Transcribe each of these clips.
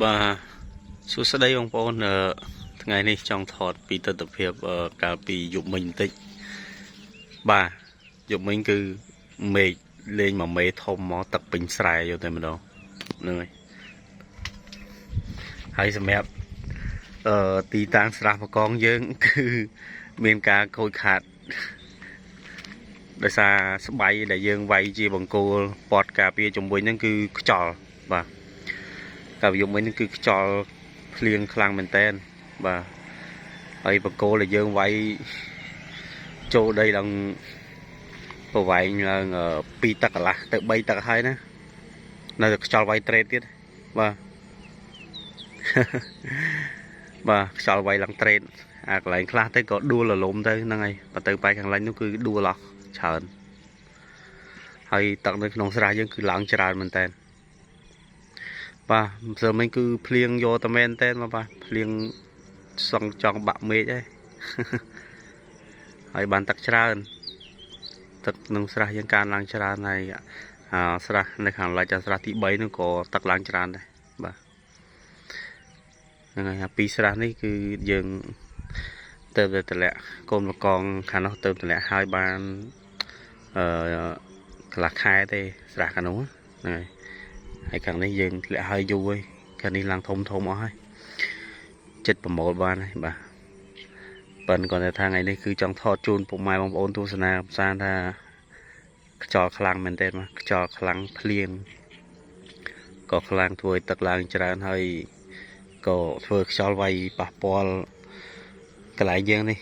បាទសួស្តីបងប្អូនថ្ងៃនេះចង់ថតពីទស្សនភាពកាលពីយប់មិញបន្តិចបាទយប់មិញគឺមេឃលេងមួយមេធំមកទឹកពេញស្រែយកតែម្ដងហ្នឹងហើយហើយសម្រាប់ទីតាំងស្រះបកងយើង គឺមានការខូចខាតដោយសារស្បៃដែលយើងវាយជាបង្គោលពតការពារជំវិញហ្នឹងគឺខ្យល់បាទកាលពីយប់មិញហ្នឹងគឺខ្យល់ភ្លៀងខ្លាំងមែនតើបាទហើយបង្គោលដែលយើងវាយចូលដីឡើងប្រវែងឡើង2ទឹកកន្លះទៅ3ទឹកហើយណានៅតែខ្យល់វាយត្រេតទៀតបាទ បាទខ្យល់វាយឡើងត្រេតអាកន្លែងខ្លះទៅក៏ដួលរលំទៅហ្នឹងហើយបើទៅបែកខាងលិចនោះគឺដួលអស់ច្រើនហើយទឹកនៅក្នុងស្រះយើងគឺឡើងច្រើនមែនតើបាទម្សិលមិញគឺភ្លៀងយកតែមែនតើមកបាទភ្លៀងសង់ចង់បាក់មេឃហើយ ហើយបានទឹកច្រើនទឹកក្នុងស្រះយើងកើនឡើងច្រើនហើយអាស្រះនៅខាងលិចអាស្រះទី3នោះក៏ទឹកឡើងច្រើនដែរបាទហ្នឹងហើយអាពីរស្រះនេះគឺយើងទៅតែតម្លាក់កូនបកងខាងនោះទៅតម្លាក់ហើយបានអឺកន្លះខែទេស្រះខាងនោះហ្នឹងហើយហើយខាងនេះយើងធ្លាក់ហើយយូរហើយខាងនេះឡើងធំធំអស់ហើយចិត្តប្រមូលបានហើយបាទប៉ិនគាត់ថាថ្ងៃនេះគឺចង់ថតជូនពុកម៉ែបងប្អូនទស្សនាផ្សាយថាខ្យល់ខ្លាំងមែនទែនមកខ្យល់ខ្លាំងភ្លៀងក៏ខ្លាំងធ្វើឲ្យទឹកឡើងច្រើនហើយក៏ធ្វើខ្យល់វាយប៉ះពាល់កន្លែងយើងនេះ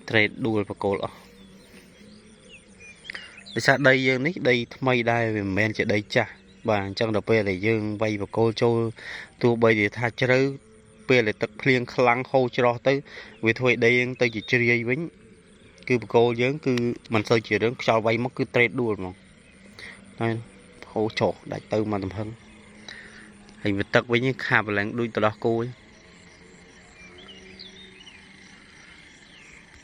ត្រេតដួលបកគោលអស់ដោយសារដីយើងនេះដីថ្មីដែរវាមិនមែនជាដីចាស់បាទអញ្ចឹងដល់ពេលដែលយើងវាយបកគោលចូលទោះបីជាថាជ្រៅពេលដែលទឹកភ្លៀងខ្លាំងហូរច្រោះទៅវាធ្វើឲ្យដីយើងទៅជាជ្រាយវិញគឺបកគោលយើងគឺមិនសូវជារឿងខ្យល់វាយមកគឺត្រេតដួលហ្មងហើយហូរច្រោះដាច់ទៅមកទំហឹងហើយវាទឹកវិញខាបឡើងដូចទៅដោះគោ